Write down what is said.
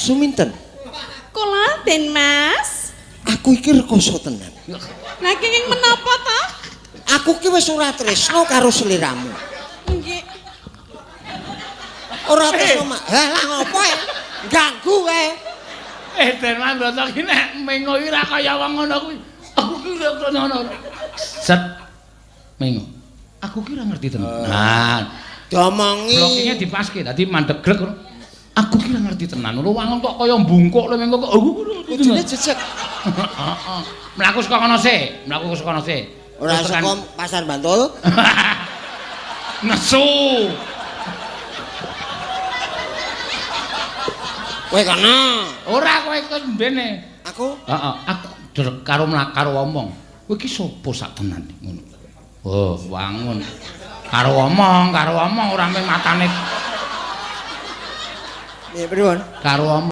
Suminten. Kula Den Mas. Aku iki rekoso tenan. Lah kenging menapa to? Aku ki wis ora tresno karo sliramu. Nggih. Ora tresno mak. Lah lah ngopo e? Ganggu kae. Den Mandata ki nek mengo iki ora kaya wong ngono kuwi. Aku ki ora ngono. Set. Mengo. Aku ki ora ngerti tenan. Nah, diomongi. Blokinge dipaske dadi mandeg grek ngono. Aku ki ora ngerti tenan. Lho wangun kok kaya mbungkuk lho mengo kok. Aku ki ora ngerti Kudune tenan. jejeg. Heeh. Mlaku saka kono sik, mlaku saka kono sik. Ora Terus tekan- saka Pasar Bantul. Nesu. Kowe kono. Ora kowe iku mbene. Aku Heeh, aku karo mlak karo omong. Kowe iki sapa sak tenan ngono. Oh, wangun. Karo omong ora mung matane piye pripun? karo omong.